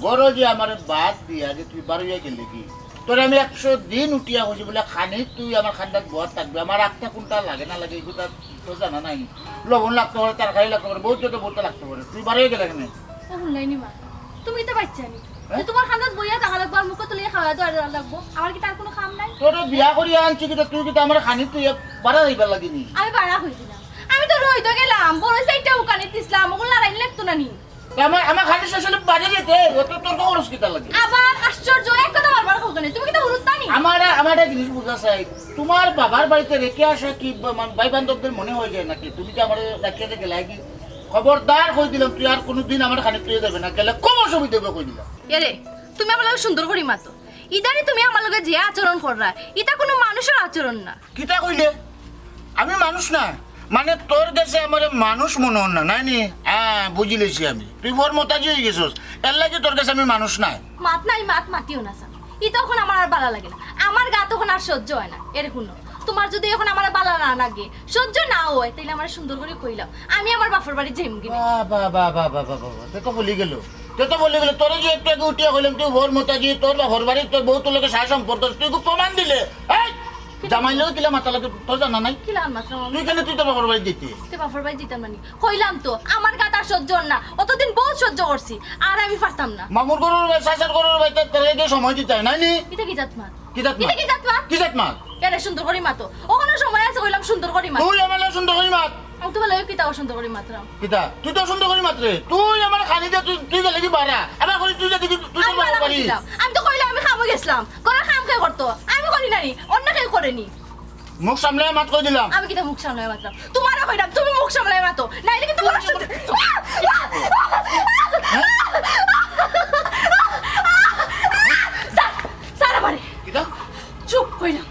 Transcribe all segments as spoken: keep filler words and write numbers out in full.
ঘরো যে আমারে বাদ দিয়া যে তুই বারইয়া গেলে কি? তোরে আমি একশো দিন উঠিয়া কইছি বুলে, খানি তুই আমার খান্দাত বওয়াত থাকবে, আমার আখতা কুনটা লাগে না লাগে, ইগুতা তো জানা নাই। লবণ লাগতে পারে, তরকারি লাগতে পারে, বউত যত বউত লাগতে পারে, তুই বারইয়া গেলে কেনে? ও হুনলায়নি মা, তুমি ইতা বাইচ্চা নি? হ্যাঁ? যে তুমার খান্দাত বইয়া থাকা লাগবো, আর মুখো তুলিয়া খাওয়া দাওয়া লাগবো, আমার কিতা আর কুনু কাম নাই? তোরে বিয়া করিয়া আনছি কিতা, তুই কিতা আমার খানি তুই বারা যাইবার লাগি নি? আমি বারা কই দিলাম, আমি তো রইদো গেলাম, বড় সাইডটা উকানি দিছলাম, ওগুলো লড়াই লাগতো না নি? তে আমার, আমার খালি শেষ হলে বাড়ি যেতে, অত তর্ক করস কিতার লাগি? আবার আশ্চর্য, এক কথা বারবার কও কেনে? তুমি কিতা হুরুত্তা নি? আমার, আমার একটা জিনিস বুঝা চাই, তুমার বাবার বাড়িতে রেখে আসা কি বা-, মা-, ভাই বান্ধবদের মনে হয়ে যায় নাকি? তুমি কি আমার রাখিয়া যে গেলাই কি? খবরদার কই দিলাম, তুই আর কোনোদিন আমার খানিক তুই যাবে না, গেলে খুব অসুবিধা হবে কই দিলাম। এরে, তুমি আমার লগে সুন্দর করি মাতো। ইদানি তুমি আমার লগে যে আচরণ কররা, ইতা কোনো মানুষের আচরণ না। কিতা কইলে? আমি মানুষ না? মানে তোর গেছে আমারে মানুষ মনে হন না, নাই নি? হ্যাঁ, বুঝিলেছি আমি। তুই বড় মতাজি হয়ে গেছস, এর লাগি তোর গেছে আমি মানুষ নাই। মাত নাই, মাত মাতিও না স্যার। ই তখন আমার আর বালা লাগে না, আমার গা তখন আর সহ্য হয় না। এরে হুনো, তোমার যদি এখন আমার বালা না লাগে, সহ্য না হয়, তাইলে আমার সুন্দর করে কইলাও, আমি আমার বাপর বাড়ি যাইমু গি। বাহ, বাহ, বাহ। তে তো বলি গেল, তে তো বলি গেল। তোরে যে একটু আগে উঠিয়া কইলাম, তুই বড় মতাজি, তোর বাপর বাড়ি, তোর বউ, তোর লগে সা সম্পর্ক, তুই খুব প্রমাণ দিলে। এই, জামাই লগে কিলা মাতা লাগে, তোর জানা নাই? কিলা মাতলাম আমি? তুই কেনে তুই তোর বাপর বাড়ি দিতে? তে বাপর বাড়ি দিতাম মানে? কইলাম তো, আমার গাত আর সহ্য অর না। অতদিন বউত সহ্য করছি, আর আমি পারতাম না। মামুর ঘরর ভাই, চাচার ঘরর ভাই, তার, তার লগে সময় দিতে হয়, নাই নি? ইতা কি জাত মাত? কি জাত মাত? ইতা কি জাত মাত? কি জাত মাত? কেনে সুন্দর করি মাতো? অখনো সময় আছে, কইলাম সুন্দর করি মাতো। তুই আমার লগে সুন্দর করি মাত। আমি তোমার লগে কিতা সুন্দর করি মাতরাম? কিতা? তুই তো সুন্দর করি মাতরে। তুই আমার খালি দে, তুই, তুই গেলে কি বারা? আমার খালি তুই যদি তুই তো আমি বাপর বারা বাড়ি। কইছিলাম। আমি তো কইলাম আমি কামো গেছলাম। ঘরর কাম কে করতো? আমি করি না নি, অন্য কেউ করে নি। মুখ সামলায় মাত কই দিলাম। আমি কিতা মুখ সামলায় মাতলাম? তোমারে কইলাম, তুমি মুখ সামলায় মাতো। নাইলে কিন্তু বড় সুন্দর। স্যার, স্যার আমারে। কিতা? চুপ কইলাম।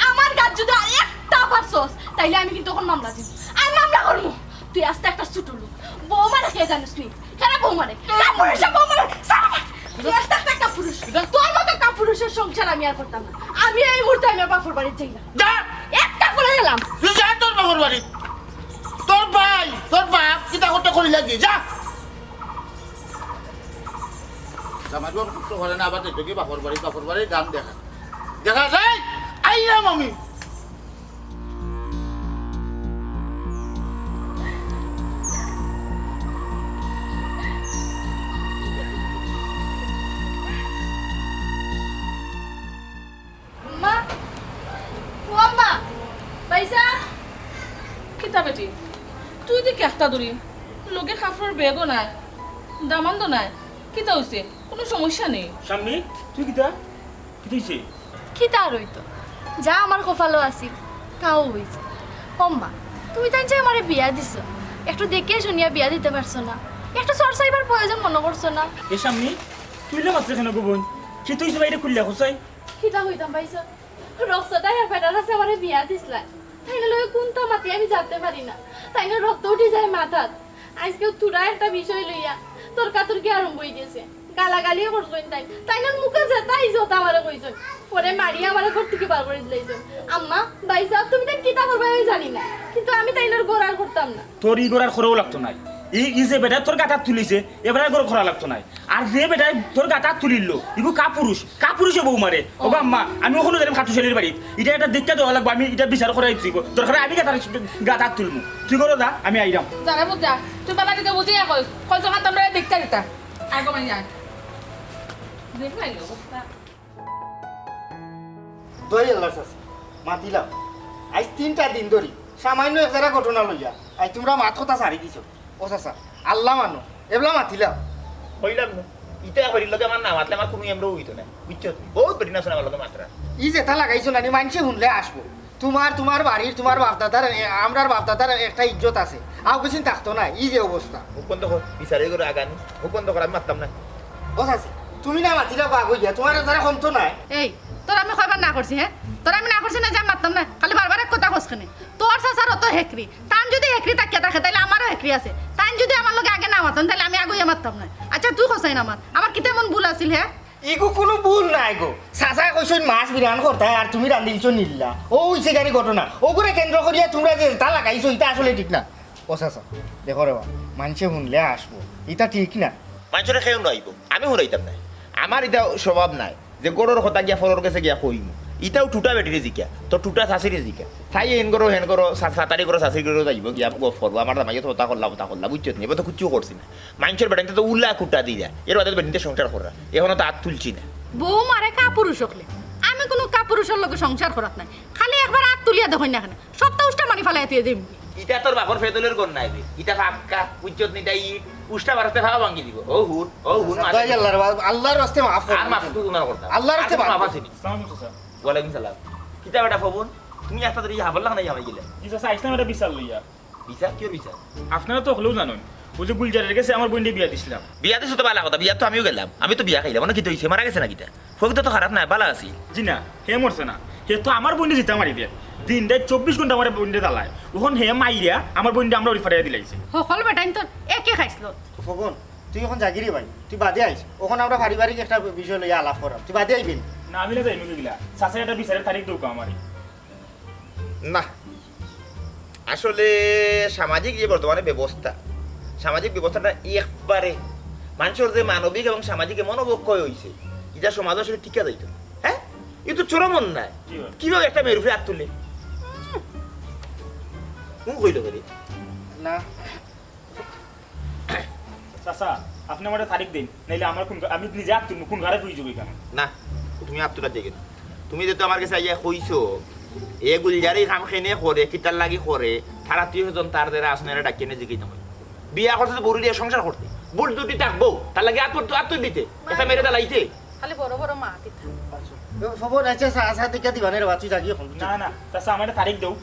আমার গাত যদি আর একটা পারছস, তাইলে আমি কিন্তু এখন মামলা দিমু। আর মামলা করমু। তুই আস্তে একটা ছোট লোক। বউ মারে কে জানিস নি? কেন বউ মারে? কাপুরুষে বউ মারে। স্যার আমার। তুই আস্তে একটা কাপুরুষ। কিতা? তোর মতো কাপুরুষের সংসার আমি আর করতাম না। আমি এই মুহূর্তে আমি বাপর বাড়ি যাই না। যা। একটা করে গেলাম। তুই যা তোর বাপর বাড়ি। তোর ভাই, তোর বাপ, কিতা করতে করি লাগি? যা। জামাই বাবু তো করে না, আবার দেখবে কি বাপর বাড়ি, বাপর বাড়ি গান দেখা। দেখা যায়, আইলাম আমি। আম্মা, ও আম্মা, ভাইসাব। কিতা বেটি, তুই দি কেখটা দূরি, লগে কাপড়র ব্যাগও নাই, দামান্দও নাই, কিতা অইছে? কোনো সমস্যা নি? শাম্মী, তুই কিতা? কিতা অইছে? কিতা আর অইতো? যা আমার কপালো আছিল, তাও অইছে। আম্মা, তুমি তাইন যে আমারে বিয়া দিছো, একটু দেখিয়া শুনিয়া বিয়া দিতে পারছো না, একটু চর্চাইবার প্রয়োজন মনো করছো না? এ শাম্মী, তুই ইলা মাতরে কেনে গো বইন? কিতা অইছে বাইরে খুলিয়া কছাইন? কিতা কইতাম ভাইসাব? রক্সা তাই আর বেটার কাছে আমারে বিয়া দিছলা। তাইনর লগে কুনতা মাতি আমি জানতে পারি না। তাইনর রক্ত উঠি যায় মাথাত। আইজকেও থুড়া একটা বিষয় লইয়া তর্কাতর্কি আরম্ভ অই গেছে। গালাগালিও করছইন তাইন। তাইনর মুখে যেতা আইছে অতা আমারে কইছইন। পরে মারিয়া আমারে ঘর থাকি বার করি দিলাইছইন। আম্মা, ভাইসাব, তুমি তাইন কিতা করবায় আমি জানি না। কিন্তু আমি তাইনর ঘর আর করতাম না। তোর ই ঘর আর করাও লাগতো নায়। ই, ই যে বেটায় তোর গাত আত তুলিছে, এ বেটার ঘর করা লাগতো নায়। আর যে বেটায় তোর গাত আত তুলিল, ইগু কাপুরুষ, কাপুরুষে বউ মারে। ও গো আম্মা, আমি অখনো যাইরাম খাটুশালির বাড়িত। ইটা একটা দেখিয়া দেওয়া লাগবো, আমি ইটা বিচার করাই দিবো। দরকার অইলে আমি গাত, গাত আত তুলমু। তুই ঘরো যা, আমি আইরাম। যা রে বুঝা, তুই বালা দিকে বুঝিয়া কইস, কইস যখন তোমরা দেখতা দিতা। আয় গো মাই আয়। দেখ না এই অবস্থা। দোহাই আল্লার চাচা, মাতিলাম। আইজ তিনটা দিন ধরি সামান্য এক জারা ঘটনা লইয়া আইজ তুমরা মাত-কথা ছাড়ি দিছো। ও চাচা, আল্লা মানো, এবলা মাতিলাম। কইলাম না, ইতা করির লগে আমার না মাতলে আমার কুনু এমরাও অইতো না, বুঝছো তুমি? বউত বেটিন আছে আমার লগে মাতরা। ই যেতা লাগাইছো নানি, মানষে হুনলে আসবো। তুমার, তুমার বাড়ির, তুমার বাপদাদার, এ, আমরার বাপদাদার একটা ইজ্জত আছে। আউকিছুন থাকতো না, ই যে অবস্থা। মুখ বন্ধ কর, বিচারে করে আগানি। মুখ বন্ধ কর, আমি মাততাম না। ও চাচি, তুমি না মাতিলা বাঘ অইয়া, তুমার তারা কমতো নায়। এই, তোর আমি কয়বার না করছি, হ্যাঁ? তোর আমি না করছি না যে আমি মাততাম না, খালি বারবার এক কথা কস কেনে? তোর চাচার অত হেকরি, তান যদি হেকরি থাকিয়া থাকে, তাইলে আমারও হেকরি আছে। তাইন যদি আমার লগে আগে না মাতইন, তাইলে আমি আগে অইয়া মাততাম না। আচ্ছা, তুই কছাইন আমার, আমার কিতা এমন ভুল আছিল, হ্যাঁ? ইগু কুনু ভুল নায় গো। চাচায় কইছইন মাছ বিরান করতায় আর তুমি রান্ধিলছো নিল্লা। অউ অইছে গাড়ি ঘটনা। অগুরে কেন্দ্র করিয়া তুমরা যেতা লাগাইছো, ইতা আসলে ঠিক না। ও চাচা, দেখো রে বা, মানষে হুনলে আসবো। ইতা ঠিক না। মানষরে কেউ নাইবো, আমি হুনাইতাম নায়। আমার ইতা স্বভাব নায় যে ঘরর কথা গিয়া ফরর গেছে গিয়া কইমু। ইতাও টুটা বেটিরে জিকা, তো টুটা চাচিরে জিকা। তাই এন করো, হেন করো, সা-, সাতারি করো, চাচির করো যাইবো গিয়া গফ করবো। আমার জামাইয়ে তো অতা করলা, অতা করলা, বুঝছত নি? এবার তো কিচ্ছু করছি না। মানষর বেটাইন্তে তো উলা কুটা দিলা, এর বাদে বেটিন্তে সংসার কররা। এখনো তো আত তুলছি না। বউ মারে কাপুরুষ অকলে, আমি কুনু কাপুরুষর লগে সংসার করাত নায়। খালি একবার আত তুলিয়া দেখইন না কেনে, সবতা উষ্টা মারি ফালাইয়া থুইয়া যাইমু। ইটা তোর বাপর ফেদলের ঘর নায় বে, ইটা পাক্কা, বুঝছত নি? ইটা ইট, উষ্টা মারতে ফাও ভাঙ্গি দিব। ও হুন, ও হুন, মাথা দয়া আল্লাহর বা-, আল্লাহর রাস্তে মাফ করো। আর মাফ তো না করতাম। আল্লাহর রাস্তে আর মাফ মাফ আছে নি? আসসালামু আলাইকুম, চাচা। ওয়ালাইকুম সালাম। কিতা বেটা ফবন, তুমি আস্তা ধরি হাবল লাখ নাই আমার গিলা? জি চাচা, আইসলাম একটা বিচার লইয়া। বিচার? কিওর বিচার? আপনারা তো হকলেউ জানইন, ওই যে গুলজারের গেছে আমার বইনরে বিয়া দিছিলাম। বিয়া দিছো তো বালা কথা, বিয়া তো আমিও গেলাম। আমি তো বিয়া খাইলাম, মানে কিতা অইছে, মারা গেছে না কিতা? ফকির তো খারাপ নায়, বালা আছি। জি না, হে মরছে না। হে তো আমার বইনরে জিতা মারি দে। দিন রাইত চব্বিশ ঘন্টা আমার বইনরে জ্বালায়। অখন হে মাইরা আমার বইনরে আমরার বাড়ি ফাটাইয়া দিলাইছে। হকল বেটাইন তো একে খাইছলত। ফবন, তুই অখন যাগি রে ভাই, তুই বাদে আইস। অখন আমরা পারিবারিক একটা বিষয় লইয়া আলাপ করাম, তুই বাদে আইবি নি? না, আমি না যাইমু গিলা। চাচায় একটা বিচারের তারিখ দেউক্কা আমারে। না, আসলে সামাজিক যে বর্তমানে ব্যবস্থা, সামাজিক ব্যবস্থাটা একবারে মানষর যে মানবিক এবং সামাজিক এমন অবক্ষয় অইছে, ইটা সমাজে আসলে টিকা যাইতো না। হ্যাঁ, এ তো চরম অন্যায়। জি ভাই। কিভাবে একটা মেয়ের উপরে আত তুলে? হুম, কইলো কেনে? না, চাচা, আপনে আমারে তারিখ দেইন, নাইলে আমার খুন, আমি নিজে আত তুলমু, খুন খারাপ অই যাইবো এখানে। না, তুমি আত তুলার যাইও না। তুমি যেহেতু আমার গেছে আইয়া কইছো, এ গুলজারে ই কাম কেনে করে, কিতার লাগি করে, তার আত্মীয় স্বজন তার যারা আছইন, এরা ডাকিয়া এনে জিগাইতাম। বিয়া করছে তো বউরে দিয়া সংসার করতে, ভুল ত্রুটি থাকবো, তার লাগি আত তুল-, আত তুলিতে, একটা মেয়েরে জ্বালাইতে। খালি বড় বড় মাত ইতা। খবর আছে, চা, চা দেখা দিবা না রে বা, তুই যাগি অখন। না, না, চাচা, আমারে তারিখ দেও।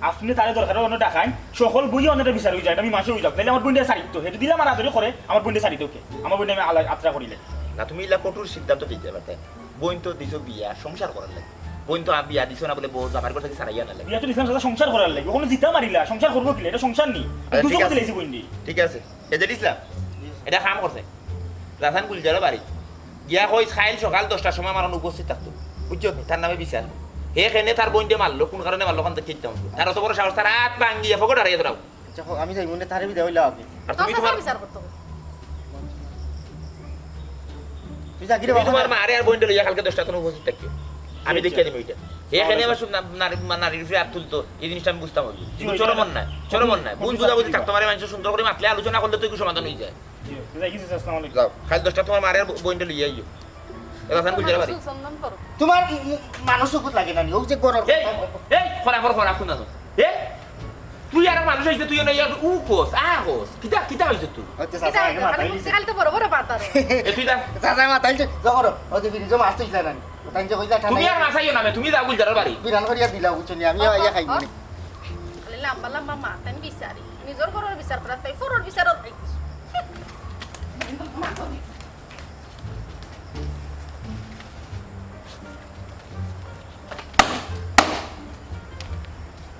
আপনে তারে দরকার অয় অনো ডাকাইন, হকল বইয়া অনো একটা বিচার অই যায়, আমি মানষে অই যাউক, নাইলে আমার বইনরে ছাড়িতো। হে যদি আমার আদরে করে, আমার বইনরে ছাড়িতো কে? আমার বইনরে আমি আলা-, আত্রা করিলে। না, তুমি ইলা কঠোর সিদ্ধান্ত দিতে পারতে। বইন তো দিছো বিয়া, সংসার করার লাগি। বইন তো আর বিয়া দিছো না বুলে বউ জামাইর ঘর থাকি ছাড়াইয়া আনার লাগি। বিয়া তো দিছিলাম চাচা সংসার করার লাগি। অখন জিতা মারিলা, সংসার করবো কিলা? ইটা সংসার নি। আচ্ছা, ঠিক দুজনকে আছে। দিলাইছি বইনরে। ঠিক আছে। এ যে ইসলাম, ইটা কাম করছে। রাসান গুলজারর বাড়ি। গিয়া কইস, কাইল সকাল দশটার সময় আমার অনো উপস্থিত থাকতো। বুঝছো নি? তার নামে বিচার। হে কেনে তার বইনরে মারলো, কোন কারণে মারলো, অখান দেখিয়া আইতাম। তার অত বড় সাহস, তার আত ভাঙ্গিয়া ফকট হারাইয়া ধরাও। আচ্ছা, কও, আমি যাইমু নে, তারে বিদায় অইলা আগে। আর তুমি তোমার বিচার করতে হবে। তুই যাগি রে তুমি বাবা। তোমার মারে আর বইনরে লইয়া কালকে দশটাত উপস্থিত থাকিও। আমি দেখিয়া দিমু ইটা। হে কেনে আবার শুধু না-, নারী-, মা-, নারীর উপরে আত তুলতো, ই জিনিসটা আমি বুঝতাম অইবো। জি, চরম অন্যায়, চরম অন্যায়। ভুল বুঝাবুঝি থাকতো পারে, মানষে সুন্দর করি মাতলে আলোচনা করলে তো ইগু সমাধান অই যায়। জি, জি, জি, আসসালামু আলাইকুম। যাও, কাইল দশটাত তোমার মারে আর ব-, বইনরে লইয়া আইও। এ রাসান গুলজারর বাড়ি। সুসন্দন করো। তোমার মানুষ চকুত লাগে না নি? ও যে গরম। এই, এই, খরা, খরা, খরা, কোন জানো? এ? তুই আর মানুষ অইছে, তুই অনো ইয়ার উ কস, আ কস। কিতা, কিতা অইছে তুই? আচ্ছা, চাচা, কিতা আগে অইছে? মাথায় খালি নিছে। খালি তো বড় বড় মাত আর। এ তুই যা। চাচা, মাথায় নিছে। যাও করো। ও যে ফ্রিজো মাছ তো ইসলা না নি। ও তাই যে কইলা ঠান্ডা। তুমি আর মাছ আইও না, তুমি যাও গুলজারর বাড়ি। বিরান করিয়া দিলা, বুঝছো নি? আমি ও, ইয়া ও, খাইমু ও। নি। খালি লম্বা লম্বা মাত, আমি বিচারি। নিজর ঘরর বিচার করার তাই, পরর বিচারও নাই।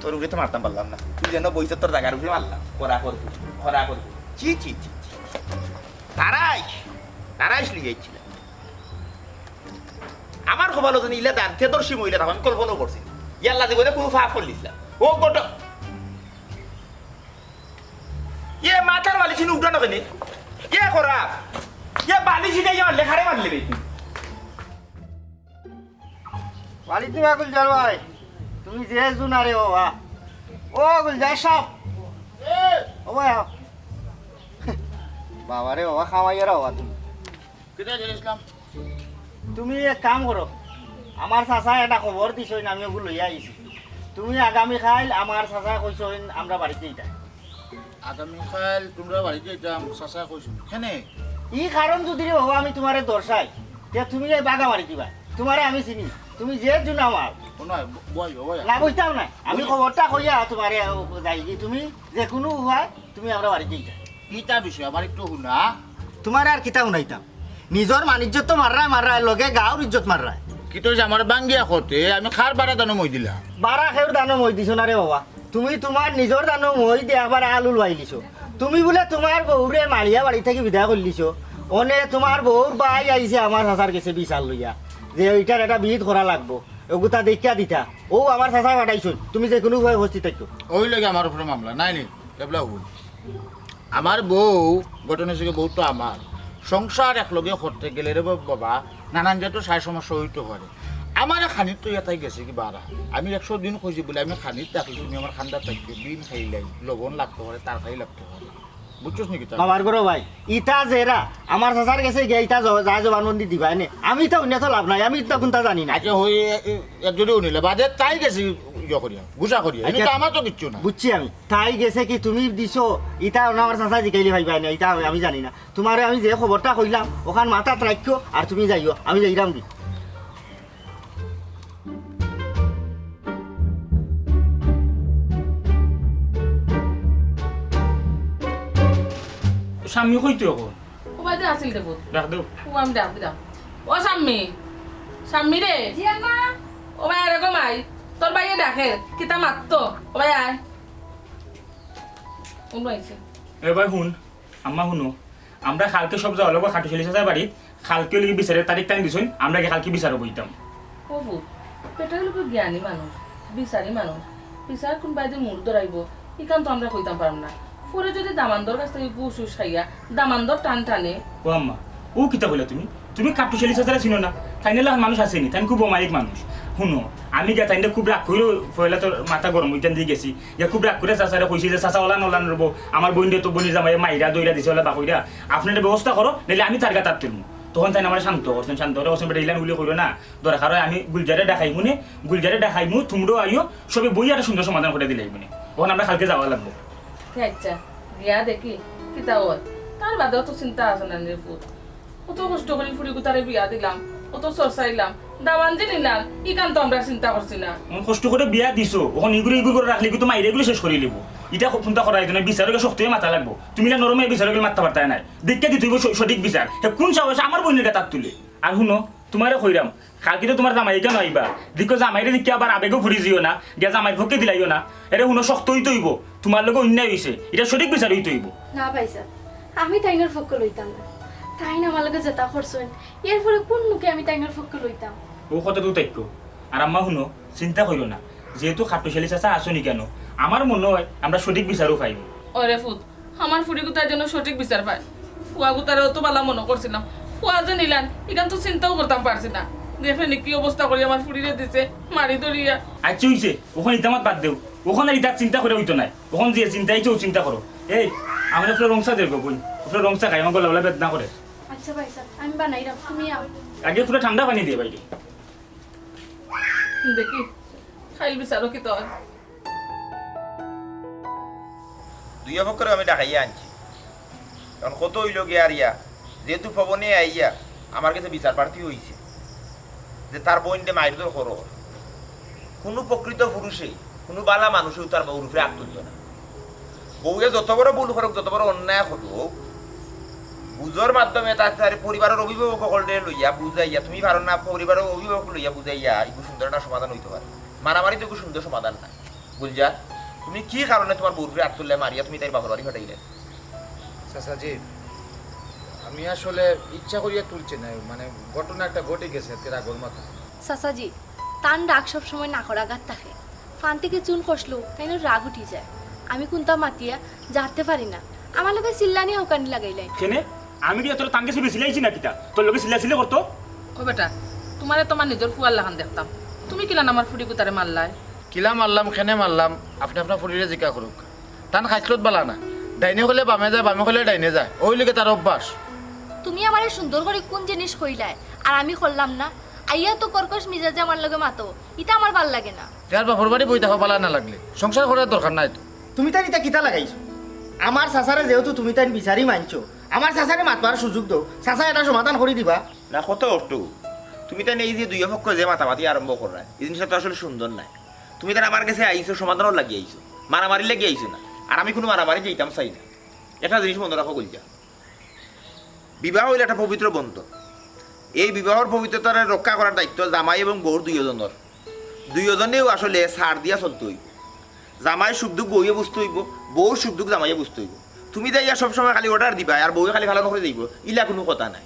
তোর উপরে তো মারতাম পারলাম না, তুই যেন বইছস তোর জাগার উপরে মারলাম। করা করবি, করা করবি। ছি, ছি, ছি, ছি। তারাইশ, তারাইশ লিয়ে যাইছিলাম। আমার কপালো যেন ইলা দান্তে দর্শি মহিলা তখন কল্পনাও করছি না। ইয়াল্লা জীবনে কোনো ফাঁক করলিস না। ও গোটা এ মাথার বালিশ ইনো উঠানো কেনে? এ করা। এ বালিশ ইটা ইয়া লেখারে মারলে বে তুই। বালিশ দিবা গুলজার ভাই। তুমি যে জুনারে বাবা। ও গুলজার সাহেব। ও ভাই, আও। বাবা রে বাবা, খাওয়াইয়ার বাবা তুমি। কিতা জানিসলাম? তুমি এক কাম করো, আমার চাচায় একটা খবর দিছইন, আমি ওগু লইয়া আইছি। তুমি আগামীকাইল আমার চাচায় কইছইন আমরা বাড়িত যাইতাম। আগামীকাইল তোমরা বাড়িত যাইতাম, চাচায় কইছইন। কেনে? ই কারণ যদি রে বাবা আমি তোমারে দর্শাই, তে তুমি এই বাগা মারি দিবা। তোমারে আমি চিনি, তুমি যে জুন আমার। ও নয়, ব-, বয়, বয়। না, বইতাম না। আমি বয়। খবরটা কইয়া তোমারে, ও, যাইগি। তুমি যে কোনো উপায় তুমি আমরা বাড়িত যাইতাম। কিতা বিষয়? আমার একটু হুনা। তোমারে আর কিতা হুনাইতাম? নিজর মান ইজ্জত তো মাররায়, মাররায়, লগে গাঁওর ইজ্জত মাররায়। কিতা অইছে আমার বাঙ্গিয়া কতে? আমি কার বাড়া দানো মই দিলাম? বাড়া কেউর দানো মই দিছো না রে বাবা। তুমি তোমার নিজর দানো মই দিয়া একবার আলু লুয়াইলিছো। তুমি বুলে তোমার বউরে মারিয়া বাড়ি থাকি বিদায় করলিছো। অনে তোমার বউর ভাই আইছে আমার চাচার গেছে বিচার লইয়া, যে ইটার একটা বিহিত করা লাগবো, ওগুতা দেখিয়া দিতা। ও আমার চাচায় পাঠাইছইন, তুমি যে কোনো উপায়ে উপস্থিত থাকিও। ওই লগে আমার উপরে মামলা, নাই নি? এবলা হুন। আমার বউ, ঘটনা অইছে কি, বউ তো আমার। সংসার একলগে করতে গেলে রে বা-, বাবা, নানান জাতীয় সাই সমস্যা অইতো পারে। আমারে খানিত তো ইয়াতাই গেছে কি বারা। আমি একশো দিন কইছি বলে আমি খানিত থাকি, তুমি আমার খান্দাত থাকিও, বিন খাইলাই, লবণ লাগতো পারে, তরকারি লাগতো পারে। বুঝছস নি কিতা? বাবার ঘরো ভাই, ইতা যেরা, আমার চাচার গেছে গিয়া ইতা জ-, যায় জবানবন্দি দিবা এনে। আমি তো অন্য তো লাভ নাই, আমি তো কুনতা জানি না। আচ্ছা, হই, এ-, এ-, একজনে উনিলে, বাদে তাই গেছে ইয়ে করিয়া, গুসা করিয়া। এনে আচ্ছা, তো আমার তো কিচ্ছু না। বুঝছি আমি। তাই গেছে কি তুমি দিছো, ইতা অন্য আমার চাচা জিকাইলে ভাই ভাই না, ইতা আমি, আমি জানি না। তোমারে আমি যে খবরটা কইলাম, ওখান মাথাত রাখিও, আর তুমি যাইও, আমি যাইরাম দি। শাম্মী কই তুই এখন? ও বাদে আছিল দে বল। ডাক দেও। ও আমি ডাক দিলাম। ও শাম্মী, শাম্মী রে। জি আম্মা। ও ভাই, আরে গো মাই, তোর ভাইয়ে ডাকে, কিতা মাততো? ও ভাই আয়। কোন আইছে? এ ভাই হুন, আম্মা হুনো, আমরা কালকে সব যাওয়া লাগবো খাটুশালী চাচার বাড়ি। কালকে লাগি বিচারের তারিখ টাইম দিছইন, আমরা গিয়া কালকে বিচারো বইতাম। ও বউ, বেটা অইলো গি জ্ঞানী মানুষ, বিচারি মানুষ, বিচার কুন বায়দি মুর ধরাইবো, ইখান তো আমরা কইতাম পারমু না। পরে যদি দামান্দর কাছ থাকি ঘুষ উস খাইয়া দামান্দর টান টানে। ও আম্মা, ও কিতা কইলা তুমি? তুমি খাটুশালী চাচারে চিনো না? তাইন এলাখান মানুষ আছেনি, তাইন খুব অমায়িক মানুষ। হুনো, আমি গিয়া তাইনরে খুব রাগ করি, পয়লা তো মাথা গরম অইতাম দি গেছি, গিয়া খুব রাগ করি চাচারে কইছি যে, "চাচা, অলান অলান রবো, আমার বইনরে তো বইনর জামাইয়ে মাইরা দইরা দিছে, অলা বাকইরা, আপনে একটা ব্যবস্থা করো, নাইলে আমি তার গাত আত তুলমু।" তখন তাইন আমারে শান্ত করছইন, শান্ত করি কইছইন, "বেটা, ইলান উলি কইরো না, দরকার অয় আমি গুলজারে ডাকাইমু নে, গুলজারে ডাকাইমু, তুমরাও আইও, সবে বইয়া একটা সুন্দর সমাধান করি দিলাইমু নে। অখন আমরা কালকে যাওয়া লাগবো।" আচ্ছা, গিয়া দেখি কিতা অয়। তার বাদেও তো চিন্তা আছে না রে পুত। অত কষ্ট করি ফুড়ি গুতারে বিয়া দিলাম, অত চর্চাইলাম, দামান যে নিলাম, ইখান তো আমরা চিন্তা করছি না। অখন কষ্ট করি বিয়া দিছো, অখন ইগুরে ইগুর ঘরো রাখলে কিন্তু মাইরে ইগুরে শেষ করি লিবো। ইটা খুব চিন্তা করা অইতো না, বিচারো গিয়া শক্ত অইয়া মাতা লাগবো। তুমি ইলা নরম অইয়া বিচারো গিয়া মাততা পারতায় নায়। দেখিয়া দিতে অইবো স-, সঠিক বিচার। হে কুন সাহসে আমার বইনর গাত আত তুলে? আর হুনো, তুমারে কইরাম, কালকে তো তুমার জামাই ইখানো আইবা। দেখো জামাইরে দেখিয়া আবার আবেগো ফুরি যিও না, গিয়া জামাইর পক্ষে দিলাইও না। এরে হুনো, শক্ত অইতে অইবো, তুমার লগে অন্যায় অইছে, ইটা সঠিক বিচার অইতে অইবো। না ভাইসাব, আমি তাইনর পক্ষ লইতাম না। তাইন আমার লগে যেতা করছইন, এরপরে কুন মুখে আমি তাইনর পক্ষ লইতাম? ও কথা তো দেখো। আর আম্মা হুনো, চিন্তা কইরো না, যেহেতু খাটুশালী চাচা আছইন ইখানো, আমার মনো অয় আমরা সঠিক বিচারও পাইমু। ওরে পুত, আমার ফুড়ি গুতার যেন সঠিক বিচার পায়। ফুয়া গুতারে অত বালা মনো করছিলাম, ফুয়া যে নিলাম, ইখান তো চিন্তাও করতাম পারছি না। দেখলে নি কি অবস্থা করি আমার ফুড়িরে দিছে, মারি ধরিয়া। আচ্ছা অইছে, অখন ইতা মাত বাদ দেও, অখন আর ইতা চিন্তা করি অইতো নায়। অখন যে চিন্তা অইছে, অউ চিন্তা করো। এই, আমার ফুরা রং চা দে গো বইন, ফুরা রং চা খাই, আমার গলা বেদনা করে। আচ্ছা ভাইসাব, আমি বানাইরাম, তুমি আও। আগে ফুরা ঠান্ডা পানি দে বাইরে। দেখি, খাইল বিচারো কিতা অয়। দুইও পক্ষরে আমি ডাকাইয়া আনছি। অখন কথা অইলো গিয়া আর ইয়া, যেহেতু পবনে আইয়া আমার গেছে বিচার প্রার্থী অইছে যে তার বইনরে মাইরধর করো, কুনু প্রকৃত পুরুষে, কুনু বালা মানুষেও তার বউর উপরে আত তুলতো না। বউয়ে যত বড় ভুল করুক, যত বড় অন্যায় করুক, বুঝর মাধ্যমে তার, তার পরিবারর অভিভাবক অকলরে লইয়া বুঝাইয়া, তুমি পারো না, পরিবারর অভিভাবক লইয়া বুঝাইয়া ইগু সুন্দর একটা সমাধান অইতো পারে। মারামারি তো ইগু সুন্দর সমাধান না। গুলজার, তুমি কি কারণে তুমার বউর উপরে আত তুললে, মারিয়া তুমি তাইর বাপর বাড়ি পাঠাইলে? চাচাজি, আমি আসলে ইচ্ছা করিয়া তুলছি না, মানে ঘটনা একটা ঘটি গেছে এতে রাগর মাথায়। চাচাজি, তান রাগ সব সময় নাকর আগাত থাকে। ফান থাকি চুন খসলো, তাইনর রাগ উঠি যায়। আমি কুনতা মাতিয়া জারতে পারি না। আমার লগে চিল্লানি হউকানি লাগাইলাইন। কেনে? আমি কিতা তোরে তান গেছে চিল্লাইছি না কিতা? তোর লগে চিল্লাচিল্লি করতো? ও বেটা, তুমারে তুমার নিজর ফুয়ার লাখান দেখতাম। তুমি কিলান আমার ফুড়ি গুতারে মারলায়? কিলা মারলাম, কেনে মারলাম, আপনে আপনার ফুড়িরে জিকা করুক। তান খাইছলত বালা না। ডাইনে কইলে বামে যায়, বামে কইলে ডাইনে যায়। অউ লগে তার অভ্যাস। তুমি আমারে সুন্দর করি কুন জিনিস কইলায়, আর আমি করলাম না? আইয়া তো কর্কশ মিজাজে আমার লগে মাতো, ইতা আমার ভালা লাগে না। তার বাপর বাড়ি বই থাকো বালা না লাগলে, সংসার করার দরকার নাই তো। তুমি তাইন ইতা কিতা লাগাইছো? আমার চাচারে যেহেতু তুমি তাইন বিচারি মানছো, আমার চাচারে মাতবার সুযোগ দেও, চাচা এটা সমাধান করি দিবা। না, কত অট্টু, তুমি তাইন এই যে দুইও পক্ষ যে মাতামাতি আরম্ভ কররা, এই জিনিসটা তো আসলে সুন্দর নায়। তুমি তাইন আমার গেছে আইছো, সমাধানর লাগি আইছো, মারামারি লাগি আইছো না। আর আমি কুনু মারামারি যাইতাম চাই না। একটা জিনিস মনো রাখো গুলজা, বিবাহ অইলো একটা পবিত্র বন্ধন। এই বিবাহর পবিত্রতারে রক্ষা করার দায়িত্ব জামাই এবং বউর দুইওজনর। দুইওজনেউ আসলে ছাড় দিয়া চলতে অইবো। জামাইর সুখ দুখ বউয়ে বুঝতে অইবো, বউর সুখ দুখ জামাইয়ে বুঝতে অইবো। তুমি যাইয়া সবসময় খালি order দিবায় আর বউয়ে খালি পালন করি যাইবো, ইলা কুনু কথা নায়।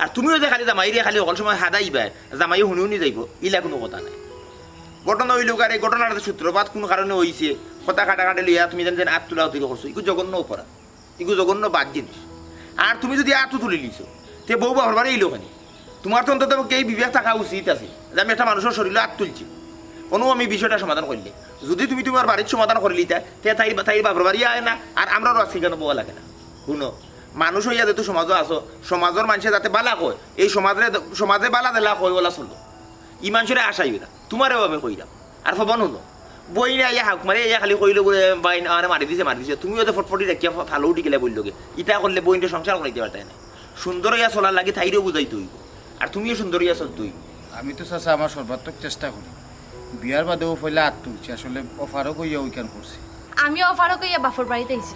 আর তুমিও যে খালি জামাইরে খালি হকল সময় হাদাইবায়, জামাইয়ে হুনি হুনি যাইবো, ইলা কুনু কথা নায়। ঘটনা অইলো কার, এই ঘটনার যে সূত্রপাত কুন কারণে অইছে, কথা কাটাকাটি লইয়া তুমি যেন যেন আত তুলাতুলি করছো, ইগু জঘন্য অপরাধ। ইগু জঘন্য বাদ জিনিস। আর তুমি যুদি আতও তুলি লিছো, তে বউ বাপর বাড়ি আইলো কেনে? তুমার তো অন্তত পক্ষে এই বিবেক থাকা উচিত আছিল যে আমি একটা মানুষর শরীলো আত তুলছি, অনো আমি বিষয়টা সমাধান করিলে। যুদি তুমি তুমার বাড়িত সমাধান করিলিতায়, তে তাইর, তাইর বাপর বাড়ি আয় না, আর আমরারও আজকে কেনে বওয়া লাগে না। হুনো, মানুষ অইয়া যেহেতু সমাজো আছো, সমাজর মানষে যাতে বালা কয়, এই সমাজরে, সমাজে বালা দিলা কয়, ওলা চলো। ই মানষরে আশাইও না, তুমারেও আমি কইরাম। আর ফবন হুনো, বইনে আইয়া হাউক মারি আইয়া খালি কইলো বুলে, "বাইন আমারে মারি দিছে, মারি দিছে।" তুমিও তো ফটফটি রাখিয়া ফা-, ফালো উঠি গেলে বইন লগে। ইতা করলে বইনরে সংসার করাইতে পারতায় না। সুন্দর অইয়া চলার লাগি তাইরেও বুঝাইতে অইবো। আর তুমিও সুন্দর অইয়া চলতে অইবো। আমি তো চাচা আমার সর্বাত্মক চেষ্টা করি। বিয়ার বাদেও পয়লা আত তুলছি, আসলে অফারও কইয়া ওইখান করছি। আমি অফারও কইয়া বাপর বাড়িত আইছি।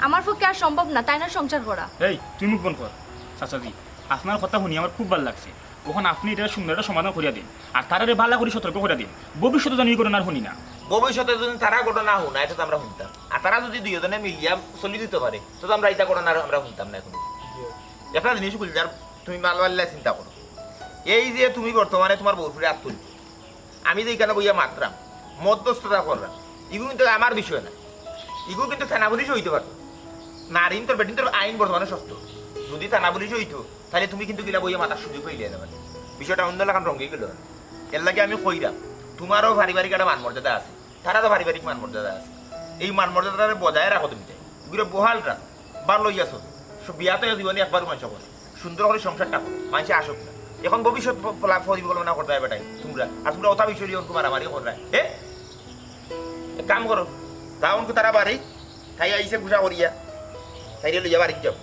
আমার পক্ষে আর সম্ভব না, তাইন আর সংসার করা। এই, তুই মুখ বন্ধ কর। চাচাজি, আপনার কথা হুনি আমার খুব ভালা লাগছে। অখন আপনে ইটার সুন্দর একটা সমাধান করিয়া দিন, আর তারারে বালা করি সতর্ক করিয়া দিন, ভবিষ্যতে যেন ই ঘটনা আর হুনি না। ভবিষ্যতে যুদি তারা ঘটনা হুনায়, ইটা তো আমরা হুনতাম। আর তারা যুদি দুইওজনে মিলিয়া চলি দিতো পারে, তো আমরা ইতা ঘটনা আর আমরা হুনতাম না অখন। একটা জিনিস গুলজার, তুমি ভালা ভালা চিন্তা করো। এই যে তুমি বর্তমানে তুমার বউর উপরে আত তুলছো, আমি যে ইখানো বইয়া মাতরাম, মধ্যস্থতা কররাম, ইগু কিন্তু আমার বিষয় না, ইগু কিন্তু থানা পুলিশও অইতে পারতো। নারীন তোর বেটিন তোর আইন বর্তমানে শক্ত। যুদি থানা পুলিশও অইতো, তাইলে তুমি কিন্তু গিলা বইয়া মাতার সুযোগ পাইলে না, মানে, বিষয়টা অন্য লাখান রঙে গেল। এর লাগি আমি কইরাম, তুমারও পারিবারিক একটা মান মর্যাদা আছে, তারারও পারিবারিক মান মর্যাদা আছে। এই মান মর্যাদাটা বজায় রাখো তুমি, তাই ইগুরে বহাল রাখো। ভালা অইয়া চলো। সব বিয়া তো জীবনে একবার মানুষ করে। সুন্দর করি সংসারটা করো, মানষে আসুক না। অখন ভবিষ্যৎ প-, পলা-, পরিকল্পনা করতায় বেটায় তুমরা। আর তুমরা অতা বিষয় লইয়া অনকু মারামারি কররায়। এ? এক কাম করো, যাও অনকু তারা বাড়ি, তাই আইছে গুছা করিয়া, তাইরে লইয়া বাড়িত যাও।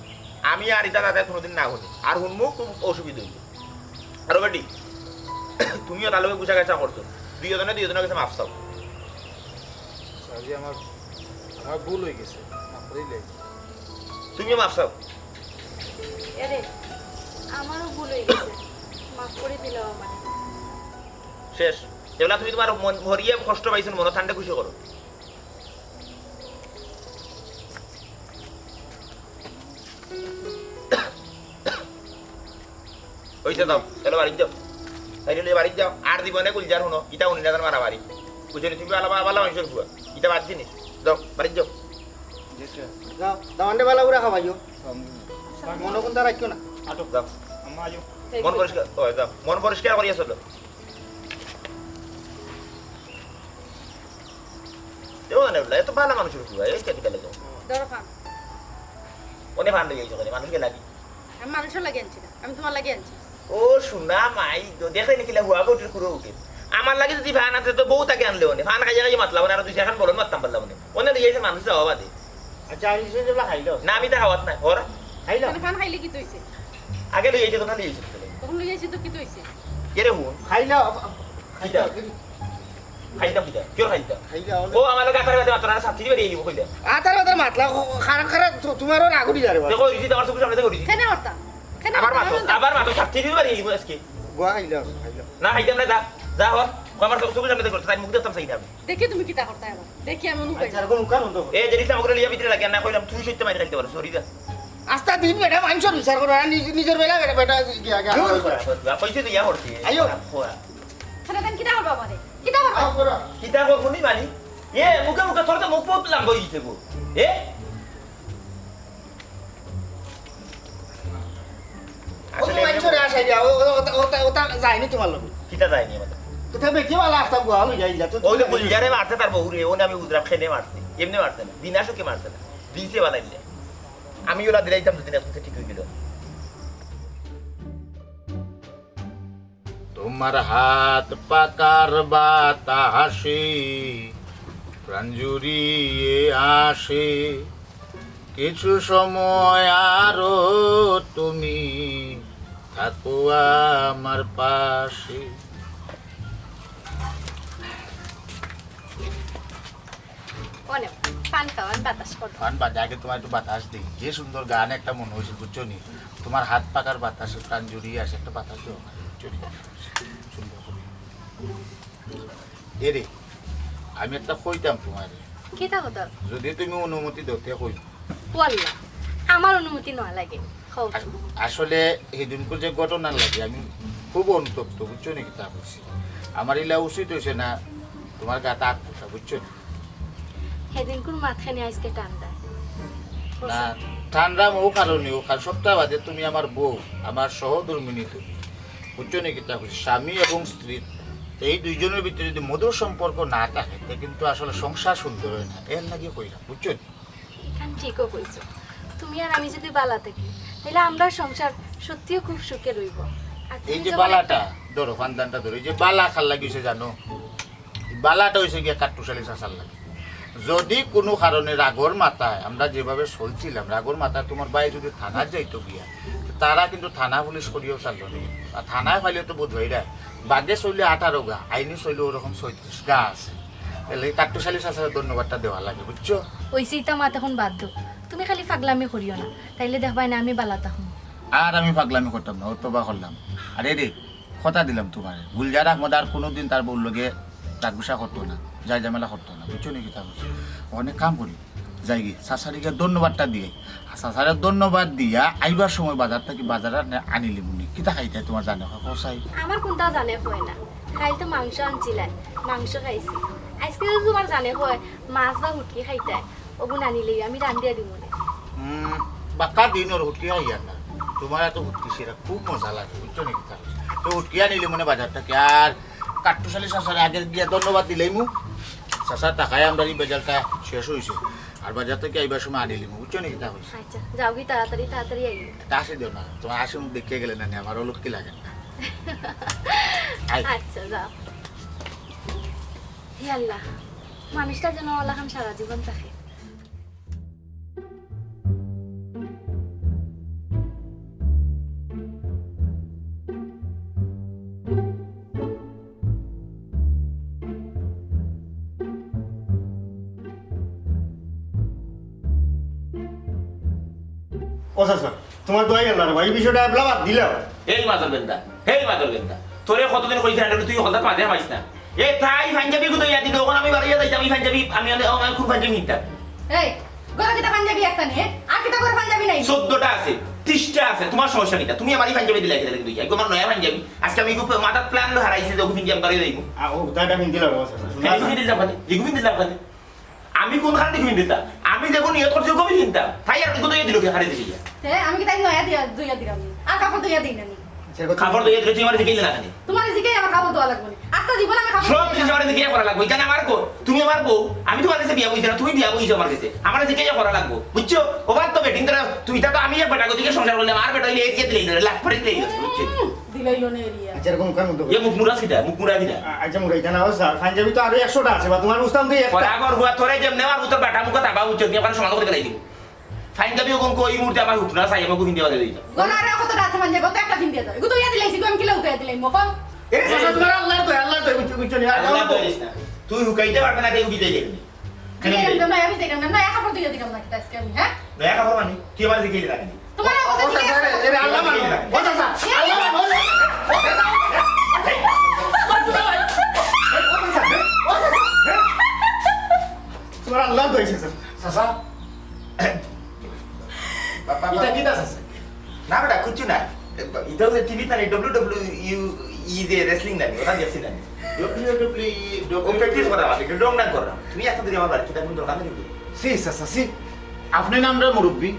আমি আর ইতা তাতে কুনুদিন না হুনি, আর হুনমু খুব অসুবিধা অইবো। আর বেটি, তুমিও তার লগে গুছা গাছা করছো, দুইওজনে দুইওজনর গেছে মাফ চাও। চাচাজি, আমার, আমার ভুল অই গেছে, মাফ করি দিলাও। তুমিও মাফ চাও। এরে, আমারও ভুল অই গেছে, মাফ করি দিলাও আমারে। শেষ। যেবলা তুমি তুমার মন, মরিয়া কষ্ট পাইছো, মনো ঠান্ডা খুশি করো। অইছে, যাও, চলো বাড়িত যাও। তাইরে লইয়া বাড়িত যাও। আর জীবনে গুলজার হুনো, ইতা হুনি না তার মারামারি। বুঝছো নি? তুমি ভালা, ভালা মানষর ফুয়া। ইতা বাদ জিনিস। যাও, বাড়িত যাও। যাও, দামান্দরে ভালা করি খাওয়াইও। মনো কুনতা রাখিও না। আটো। যাও। আম্মা, আইও। মন পরিষ্কার, ও, যাও। মন পরিষ্কার করিয়া চলো। এও না, এত ভালা মানষর ফুয়া, এই কেটে গেলে যাও। ধরো ফান। অনে ফান লইয়া আইছো কেনে? মানুষ গেলা কি? আমি মানুষর লাগি আনছি না, আমি তুমার লাগি আনছি। ও সোনা মাই, তো দেখলে নি কিলা হুয়া গো উঠে, খুড়ো উঠে। আমার লাগি যুদি ফান আনতে তো বউ তাকে আনলে অনে। ফান খাইয়া খাইয়া মাতলাম না, আর দুই চাইরখান বলদ মাততাম পারলাম অনে। অনে লইয়া আইছে মানুষ যাওয়া বাদে। আচ্ছা, আর কিছু যেগুলা খাইলো? না, আমি তা খাওয়াত নাই। ওরা? খাইলো? কেনে ফান খাইলে কিতা অইছে? আগে লইয়া আইছে, তখন লইয়া আইছে। তখন লইয়া আইছে তো কিতা অইছে? কে রে হুন? খাইলো। কিতা? খাইতাম কিতা? কিয়র খাইতাম? খাইলা অনে। ও, আমার লগে আতার বাদে মাতরা না, ছাত্রী বাড়ি আইব কইলে। আতার বাদে মাতলা, খারাপ খারাপ, তুমারও রাগ উঠি যারে। দেখো, রিজিত আমার চোখের সামনে দেখো, রিজিত। কেনে মারতা? কেনে আবার মারতা? মাতো, আবার মাতো, ছাত্রী বাড়ি আইব আজকে। গুয়া খাইলা, খাইলা। না, খাইতাম না, যা, যা হর। ও আমার চোখের সামনে দেখো, তাই মুখ দেখতাম চাই না আমি। দেখি তুমি কিতা করতায় আবার। দেখি আমি মুখ আচ্ছা, আর কোন মুখ কান হতো? এ, জিনিস আমাকে লইয়া ভিতরে লাগে না, কইলাম, তুই সইতে মারি খাইতে পারো, সরি যা। আস্তা দিন বেটা মানষর বিচার করো, আর নিজ-, নিজর বেলা বেটা, বেটা গিয়া, গিয়া। কইছি তো ইয়া করছি। আইও। খোয়া। তাইলে তাইন কিতা করবা আমারে? কিতা করবা? আও করো। কিতা করবো নি মানি? এ, মুখে মুখে তোর তো মুখ বহুত লম্বা অই গেছে গো। এ? আসলে মানষরে আশা দিয়া, ও, ও, ওটা, ওটা, ওটা যায়নি তুমার লগে। কিতা যায়নি আমাদের? কোথায় বেটি বালা আস্তা গুয়া অই যায়, যা তো ওই যে গুলজারে মারছে তার বউরে, ওনে আমি উজরাম খেলে মারছে। এমনি মারছে না, বিনা শোকে মারছে না। দিছে বানাইলে। আমি ওলা দিলাইতাম দুদিন, এখন তো ঠিক অই গেল। তোমার হাত পাকার বাতাসে প্রাণ জুড়িয়ে আসে, কিছু সময় আরো তুমি থাকো আমার পাশে। অনে, ফান খাওয়ান, বাতাস করো। ফান বাদে আগে তোমার একটু বাতাস দেই। যে সুন্দর গান একটা মনে অইছে, বুঝছো নি? তোমার হাত পাকার বাতাসে প্রাণ জুড়িয়ে আসে, একটা বাতাস দেও আমারে, বুঝছো নি? সুন্দর করি। এরে, আমি একটা কইতাম তোমারে। কিতা কথা? যদি তুমি অনুমতি দেও, তে কই। ওয়াল্লা, আমার অনুমতি নেওয়া লাগে। কও। আস-, আসলে সেদিনকুর যে ঘটনার লাগি আমি খুব অনুতপ্ত, বুঝছো নি কিতা কইছি? আমার ইলা উচিত অইছে না, তোমার গাত আত পোতা, বুঝছো নি? সেদিনকুর মাতখানি আইজকে টান দেয়। না, ঠান্ডা মৌ কারণে ও, কারণ সপ্তাহ বাদে তুমি আমার বউ, আমার সহধর্মিনী তুমি। বুঝছো নি কিতা কইছি? স্বামী এবং স্ত্রী এই দুইজনের ভিতরে যদি মধুর সম্পর্ক না থাকে, তে কিন্তু আসলে সংসার সুন্দর হয় না। এর লাগি কইলাম, বুঝছো নি? ইখান ঠিকও কইছো। তুমি আর আমি যদি বালা থাকি, তাইলে আমরার সংসার সত্যিও খুব সুখে রইবো। আর তুমি এই যে যখন বালাটা, ধরো, ফান্দানটা ধরো, এই যে বালা কার লাগি অইছে জানো? বালাটা অইছে গিয়া কাট্টুশালী চাচার লাগি। যদি কুনু কারণে রাগর মাথায় আমরা যেভাবে চলছিলাম, রাগর মাথায় তুমার ভাই যদি থানাত যাইতো গিয়া, তারা কিন্তু থানা পুলিশ করিয়াও ছাড়লো নি। আর থানায় পাইলে তো বুঝবায়রা, বাঘে চইলে আঠারো গা, আইনে চইলে ওরকম ছয়ত্রিশ গা আছে। তাইলে কাট্টুশালী চাচারে ধন্যবাদটা দেওয়া লাগে, বুঝছো? অইছে, ইতা মাত এখন বাদ দেও। তুমি খালি ফাগলামি করিও না, তাইলে দেখবায় না আমি বালা থাকমু। আর আমি ফাগলামি করতাম না, ও তবা করলাম। আরে রে, কথা দিলাম তুমারে, গুলজার আহমদ আর কুনুদিন তার বউর লগে রাগগুসা করতো না, যাই ঝামেলা করতো না, বুঝছো নি কিতা কইছি? অখন এক কাম করি, যাইগি, চাচারে গিয়া ধন্যবাদটা দিয়াই। আর চাচারে ধন্যবাদ দিয়া আইবার সময় বাজার থাকি বাজার আনে-, আনিলিমুনি। কিতা খাইতায় তুমার জানে কয়, কও চাই? আমার কুনতা জানে কয় না, কাইল তো মাংস আনছিলায়, মাংস খাইছি। আইজকে যদি তুমার জানে কয় মাছ বা হুটকি খাইতায়, অগুন আনিলেউ আমি রান্ধিয়া দিমুনে। হুম, বাক্কা দিনর হুটকি খাইয়ার না। তুমার এত হুটকি শিরা খুব মজা লাগে, বুঝছো নি কিতা কইছি? তে হুটকি আনিলিমুনে বাজার থাকি। আর কাট্টুশালী চাচারে আগে গিয়া ধন্যবাদ দিলাইমু। চাচার টাকায় আমরার ই বেজালটা শেষ অইছে। আর বাজার থাকি আইবার সময় আনিলিমু, বুঝছো নি কিতা কইছি? আচ্ছা, যাওগি তাড়াতাড়ি, তাড়াতাড়ি আইও। তা আসি দেও না, তুমার হাসি মুখ দেখিয়া গেলে না নি, আমার অলক্ষ্মী লাগে না। আই। আচ্ছা, যাও। হে আল্লাহ, মানুষটা যেন অলাখান সারা জীবন থাকে। ও চাচা, তুমার দোয়াই আল্লাহ রে ভাই, এই বিষয়টা এবলা বাদ দিলাও। এই মাদর বেন্দা, এই মাদর বেন্দা, তোরে কতদিন কইছি না, তুই হঠাৎ মাঝে হামাইস না। এ তাই পাঞ্জাবি গুতো ইয়া দিল, অখন আমি বাড়িয়া যাইতাম, এই পাঞ্জাবি আমি অনে-, অনে-, আমি কোন পাঞ্জাবি নিতাম? এই, ঘরো কিতা পাঞ্জাবি একটা নি? আর কিতা ঘরো পাঞ্জাবি নাই? চোদ্দটা আছে, ত্রিশটা আছে, তুমার সমস্যা কিতা? তুমি আমারে পাঞ্জাবি দিলায় কিতা লাগি? একবার নয়া পাঞ্জাবি। আইজকে আমি খুব মাথার plan হারাইছি যে অগু পিন্দি আমি বাড়ি যাইমু। আ, ও, তাইটা পিন্দি লাগবো, আচ্ছা, আচ্ছা। কেন ইগু পিন্দি দিলাম কেনে? ইগু পিন্দি দিলাম কেনে? আমি কুনখান ইগু পিন্দি দিতাম? আমি যেগু নিয়ত করছি অগু পিন্দি দিতাম। তাই আর ইগু তো ইয়া দিল কি হারাই দিলি? তে আমি কিতা নয়া দিয়া, ধইয়া দিলাম নি? আর কাপড় ধইয়া দেই না নি? কাপড় ধইয়া দিলে তুই আমারে জিকাইলে না কেনে? তুমারে জিকাই আমার কাপড় ধোয়া লাগবো নি? আস্তা জীবন আমি কাপড় সব জিনিস আমারে জিকাই করা লাগবো। ইখান আমার ঘর, তুমি আমার বউ, আমি তুমার গেছে বিয়া বইছি না, তুমি বিয়া বইছো আমার গেছে। আমারে জিকাই করা লাগবো, বুঝছো? ও বাদ তো বেটিন, তোরা, তুমি তা তো আমি এক বেটা গতিকে সংসার করলাম, আর বেটা অইলে এই যে দিলে, লাখ পরে দিলে, বুঝছো? হুম, দিলাইলো নে এরিয়া। আচ্ছা, এরকম কেন তো? এ মুখ মুড়া সিধা, মুখ মুড়া সিধা। আ-, আচ্ছা, মুড়া, ইখান আবার স্যার, পাঞ্জাবি তো আরো একশোটা আছে, বা তুমার বুঝতাম তো একটা। ওরা ঘর হুয়া তোরে যেমনে আমার উত্তর বেটা মুখ তাবা উচ্চ, তুই আমার সমান করে দিলাই দিব। পাঞ্জাবি অগু কই মুহূর্তে আমার হুকনা চাই, আমাকে হিন্দি বাজারে দিতাম। গলারে কত রাতে মানে গত একটা দিন দিয়া দাও। এগু তো ইয়া দিলাইছি, আমি কিলা উঠাই দিলাই, মকম। এরে চাচা, তুমার আল্লাহর দয়া, আল্লাহর দয়া, বুঝছো, বুঝছো নি? আর আল্লাহ আমার তো দিস না। তুই হুকাইতে পারবে না, তাই উঠি যাই দেখবি। দিলাম না, আমি দিলাম না, নয়া কাপড় দিয়া দিলাম না, আইজকে আমি, হ্যাঁ? নয়া কাপড় মানে? তুই আমার দিকে রাখবি। তুমার ও কথা চাচা, দিকে এরে, এরে আল্লাহ মানো। ও চাচা, আল্লাহ মানো। ও চাচা, ও চাচা, ও চাচা, ও চাচা। তুমার আল্লাহ দয়া, চাচা। চাচা, বাবা, ইটা কিতা আছে? না বেটা, কিচ্ছু না। ইটা অইছে টিভি না, ডাব্লিউ ডাব্লিউ ই যে wrestling না, ওটা দেখছি না। ডাব্লিউ ডাব্লিউ ই, ও practice করা, মানে, একটু ডং ডং করা। তুমি এত দেরি আমার বাড়ি, কিতা কোন দরকার নেই? সি, চাচা, সি। আপনে না আমরার মুরব্বি,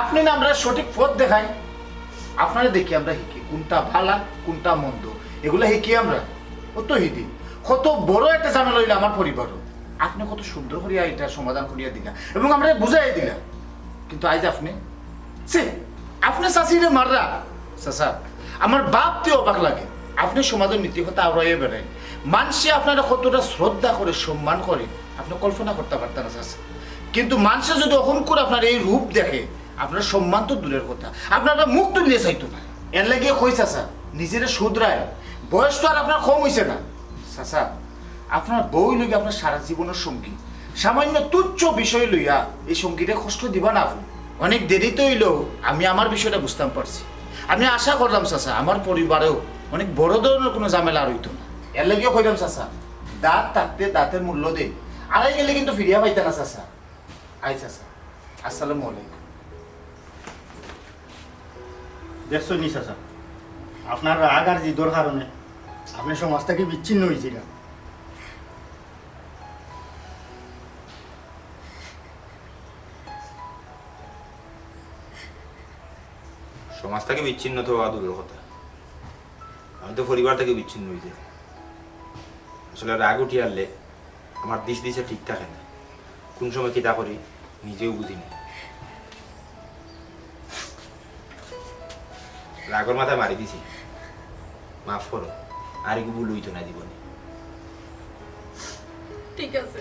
আপনে না আমরারে সঠিক পথ দেখাইন। আপনারে দেখি আমরা হিকি, কুনটা ভালা, কুনটা মন্দ, এগুলা হিকি আমরা। ও তো হিদি, কত বড় একটা ঝামেলা অইলো আমার পরিবারও। আপনে কত সুন্দর করিয়া ইটা সমাধান করিয়া দিলা এবং আমরারে বুঝাইয়া দিলা। কিন্তু আইজ আপনে, ছি, আপনে চাচিরে মাররা। চাচা, আমার ভাবতে অবাক লাগে। আপনে সমাজর নীতি কথা আওড়াইয়া বেড়াইন। মানষে আপনারে কতটা শ্রদ্ধা করে, সম্মান করে, আপনে কল্পনা করতা পারতা না, চাচা। কিন্তু মানষে যদি অখন করে আপনার এই রূপ দেখে, আপনার সম্মান তো দূরের কথা, আপনার মুখ তুলিয়া চাইতো না। এর লাগি কই চাচা, নিজেরে শুধরাইন, বয়স তো আর আপনার কম অইছে না। চাচা, আপনার বউই অইলো গি আপনার সারা জীবনর সঙ্গী। সামান্য তুচ্ছ বিষয় লইয়া এই সঙ্গীরে কষ্ট দিবা না আপনে। অনেক দেরিতে অইলেও আমি আমার বিষয়টা বুঝতাম পারছি। আমি আশা করলাম চাচা, আমার পরিবারেও অনেক বড় ধরনের কোনো ঝামেলা আর অইতো না। এর লাগিও কইলাম চাচা, দাঁত থাকতে দাঁতের মূল্য দেইন, আড়াই গেলে কিন্তু ফিরিয়া পাইতা না চাচা। আই চাচা, আসসালামু আলাইকুম। দেখছো নি চাচা, আপনার রাগ আর জিদর কারণে আপনে সমাজ থাকি বিচ্ছিন্ন অইছিলা। সমাজ থাকি বিচ্ছিন্ন তো অওয়া দূরর কথা, আমি তো পরিবার থাকি বিচ্ছিন্ন অইযাই। আসলে রাগ উঠি হারলে আমার দিশ দিশা ঠিক থাকে না, কুন সময় কিতা করি নিজেও বুঝি না। রাগর মাথায় মারি দিছি, মাফ করো, আর এগু ভুল অইতো না জীবনে। ঠিক আছে,